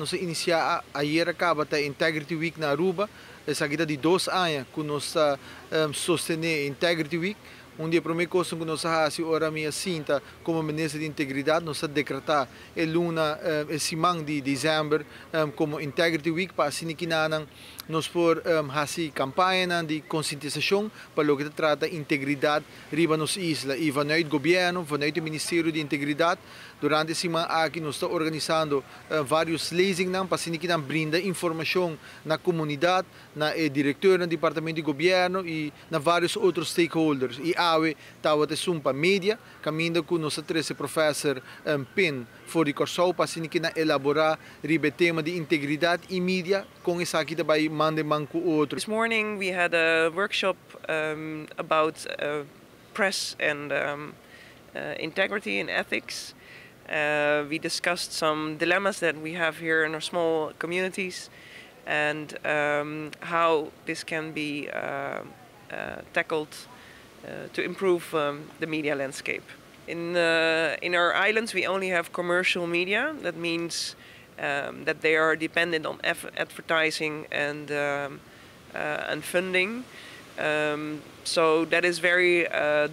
Nos a inicia ayera caba ta Integrity Week na Aruba. Esaki ta di 2 aña cu nos ta sostene Integrity Week. Un di e prome cosnan cu nos a haci ora mi a sinta como Minister di Integridad, nos a decreta e luna, e siman di december como Integrity Week pa asina cu nos por haci campaña di concientisacion pa loke ta trata integridad riba nos isla. Y vanuit gobierno, vanuit e Ministerio di Integridad, durante e siman aki nos ta organisando varios lezingen pa asina cu brinda informacion na comunidad, na director di departamento di gobierno y na varios otro stakeholders. Y awe tabata esun pa media, caminda cu nos a trece professor Pin for di Corsou pa asina cu elabora riba tema di integridad y media cu esaki tambe man den man cu otro. This morning we had a workshop about press and integrity and ethics. We discussed some dilemmas that we have here in our small communities and how this can be tackled to improve the media landscape. In our islands, we only have commercial media. That means that they are dependent on advertising and funding. So that is very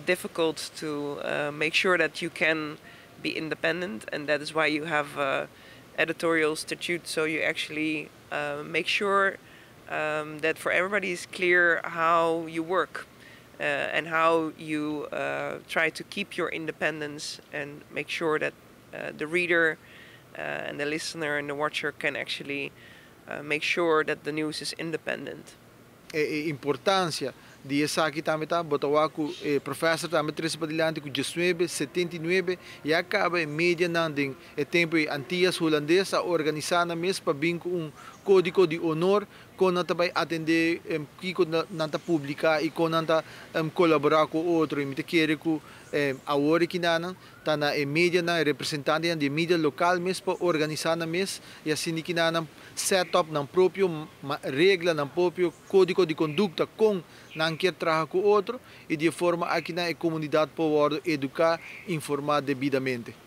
difficult to make sure that you can be independent, and that is why you have editorial statute. So you actually make sure that for everybody is clear how you work and how you try to keep your independence and make sure that the reader and the listener and the watcher can actually make sure that the news is independent. E importancia di esaki tambe ta bo ta wak cu e professor tambe trece padilanti cu 1979 ya caba e media nan den e tempo Antillas Hulandes a organisa nan mes pa bin cu un codigo di honor con nan tambe atende kico nan ta publica y con nan ta colabora cu otro. Y mi ta kere cu awor aki nan ta na e media nan representante di media local mes pa organisa nan mes y asina cu nan set up nan propio regla, nan propio codigo di conducta con nan kier traha cu otro y di forma aki na e comunidad por educa, informa debidamente.